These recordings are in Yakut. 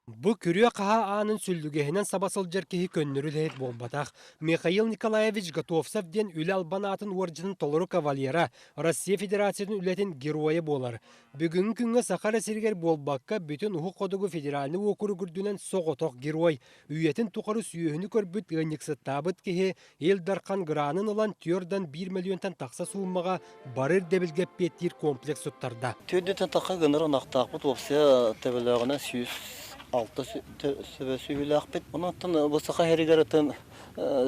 Бу күрүө-хаһаа аанын сүллүгэһинэн саба сылдьар киһи көннөрү үлэһит буолбатах. Михаил Николаевич Готовцев диэн үлэ албан аатын уордьанын толору кавалера, Россия Федерациятын үлэтин геройа буолар. Бүгүҥҥү күҥҥэ Саха эрэ сиригэр буолбакка, бүтүн Уһук Хотугу федеральнай уокурук үрдүнэн соҕотох герой. Үйэтин тухары сүөһүнү көрбүт ыанньыксыттаабыт киһи Ил Дархан гранын ылан түөртэн биир мөлүйүөнтэн тахса сууммаҕа бары ирдэбилгэ эппиэттиир комплекс туттарда. Түөрдүттэн тахха гынар ынахтаахпыт уопсайа төбөлөөҕүнэн 106 сөбө сүһүлээхпит. Онон бу саха иһэригэр атын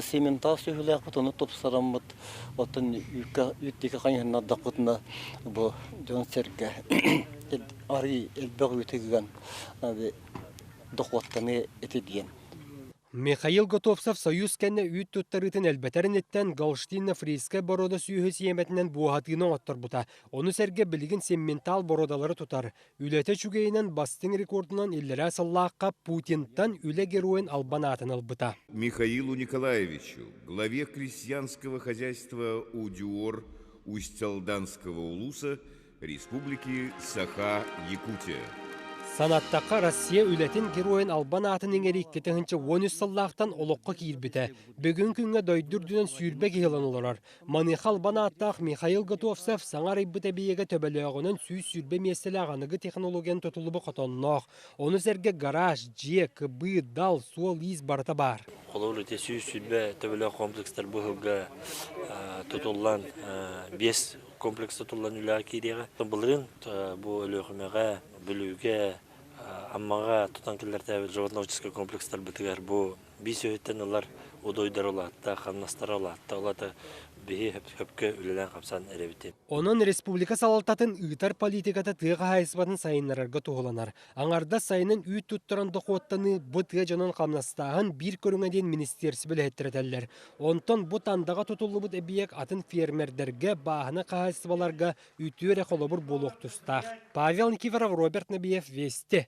симентал сүһүлээхпит, ону тупсараммыт, оттон үүккэ үүт диэки хайыһыннардахпытына бу дьон-сэргэ арый элбэх үүтү ыган дохуоттаныы ити диэн. Михаил Готовцев Союз кэннэ үүт туттарыытын элбэтэр инниттэн Голштинно-Фрийскай боруода сүөһү сиэмэтинэн буоһатыыны оҥотторбута. Ону сэргэ билигин симментал боруодалары тутар. Үлэтэ үчүгэйинэн бастыҥ рекордунан иллэрээ сыллаахха Путинтан Үлэ Геройун албан аатын ылбыта. Михаилу Николаевичу, главе крестьянского хозяйства УДЮОР Усть-Алданского улуса Республики Саха-Якутия. Санаттахха, Россия үлэтин геройун албан аатын иҥэрии 2013 сыллаахтан олоххо киирбитэ. Бүгүн күҥҥэ дойду үрдүнэн сүүрбэ киһи ылан олорор. Маныаха албан ааттаах Михаил Готовцев саҥа арыйбыт эбийиэгэ төбөлөөҕүнэн 120 миэстэлээх аныгы технологияны тутуллубут хотонноох. Ону сэргэ гараж, дьиэ, кыбыы, дал, суол-иис барыта баар. Холобур, ити 120 төбөлөөх комплекстар бу сылга тутуллан биэс комплекс тутуллан үлэҕэ киириэҕэ. Былырыын бу Өлүөхүмэҕэ, Бүлүүгэ, Аммаҕа тутан киллэртээбит животноводческай комплекстарбытыгар бу биис өһүттэн ылар удойдар улаатта, хамнастара улаатта, улаата биһи хөпкө үлэлээн-хамсаан эрэбит. Онон республика салалтатын ыытар политиката тыа хаһаайыстыбатын сайыннарарга туһуланар. Аҥардас сайынын үүт туттаран дохуоттаныы бу тыа дьонун хамнастааһын биир көрүҥэ диэн министиэрсибэ үлэһиттэрэ этэллэр. Онтон бу Тандаҕа тутуллубут эбийиэк атын фермердэргэ, бааһына хаһаайыстыбаларга үтүө эрэ холобур буолуох тустаах. Павел Никифоров, Роберт Набиев, Вести.